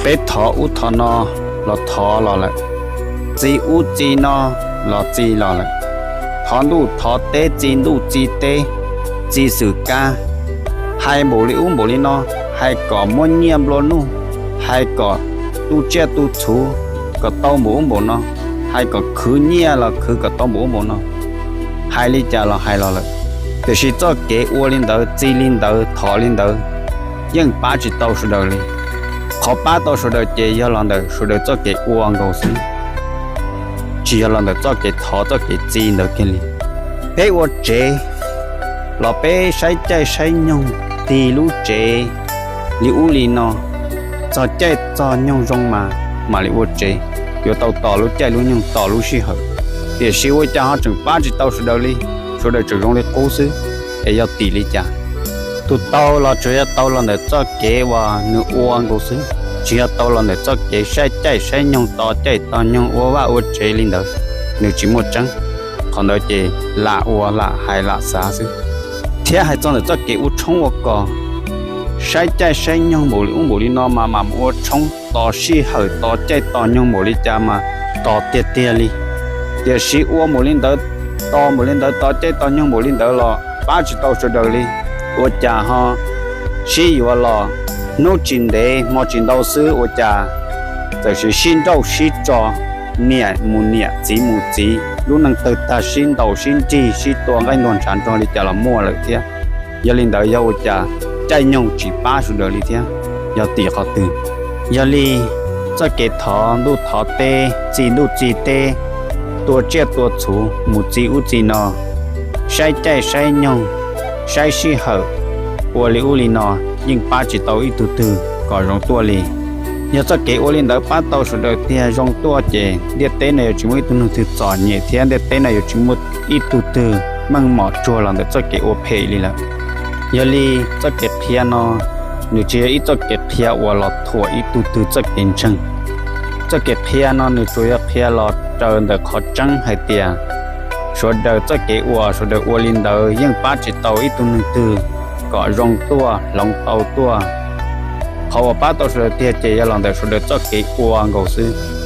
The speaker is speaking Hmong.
Peb thov ub thov no los thov los lawm, txi ub txi no los txi los lawm, thov ntuj thov teb txi ntuj txi teb, txi xwm kab, hais npaum li ub npaum li no, hais kom muaj nyiaj nplua nuj, hais kom tu tsiaj tu txhuv kom tau npaum ub npaum no, hais kom khwv nyiaj los khwv kom tau npaum ub npaum no, hais li cas los hais los lawm, tiam sis txoj kev ua li ntawd txi li ntawd thov li ntawd yeej pab tsis tau sawv daws li. Qhov pab tau sawv daws ces yog los ntawm sawv daws txoj kev ua nkaus xwb, tsis yog los ntawm txoj kev thov txoj kev txi ntawd kiag li. Peb ua tsev los peb saib caij saib nyoog tig lub tsev li ub li no, txog caij txog nyoog zoo mas mam li ua tsev, yuav tau tos lub caij lub nyoog tos lub sij hawm. Tiam sis ua cas ho tseem pab tsis tau sawv daws li, sawv daws tseem zoo li qub xwb, es yog tim li cas? Tus tau los tsuas yog tau los ntawm txoj kev uas nws ua nkaus xwb, tsis yog tau los ntawm txoj kev saib caij saib nyoog tos caij tos nyoog ua vaj ua tsev li ntawd, nws tsis muaj tseeb. Qhov ntawd ces lam ua lam hais lam xav xwb. Thiab hais txog ntawm txoj kev ua tshoob ua kos, saib caij saib nyoog npaum li ub npaum li no mas mam mus ua tshoob, tos sij hawm tos caij tos nyoog npaum li cas mas tos tiag tiag li. Tiam sis ua npaum li ntawd, tos npaum li ntawd, tos caij tos nyoog npaum li ntawd los pab tsis tau sawv daws li. Ua cas ho sib yuav los hnub tsis ntev hmo tsis ntau xwb ua cas txawm sis sib nrauj sib tso, niam mus niam txiv mus txiv, lub neej tawg tag sib ntaus sib nrig sib tua nqaij ntuag ntshav nrog li cas los muaj lawm thiab. Yog li ntawd yog ua cas caij nyoog tsis pab sawv daws li thiab, yog tim qhov twg? Yog li txoj kev thov ntuj thov teb, txi ntuj txi teb, tua tsiaj tua txhuv mus txi ub txi no, saib caij saib nyoog, saib sij hawm, ua li ub li no yeej pab tsis tau ib tug twg kom zoo tuaj li. Yog txoj kev ua li ntawd pab tau sawv daws tiag zoo tuaj ces ntiaj teb no yuav tsis muaj ib tug neeg twg txom nyem thiab ntiaj teb no yuav tsis muaj ib tug twg meej mom tsuag los ntawm txoj kev ua phem li lawm. Yog li txoj kev qhia no nws tsis yog ib txoj kev qhia uas los thuam ib tug twg txoj kev ntseeg. Txoj kev qhia no nws tsuas yog qhia los raws ntawm qhov tseeb hais tias sawv daws txoj kev uas sawv daws ua li ntawd yeej pab tsis tau ib tug neeg twg kom zoo tuaj hloov tau tuaj. Qhov uas pab tau sawv daws tiag ces yog los ntawm sawv daws txoj kev ua nkaus xwb.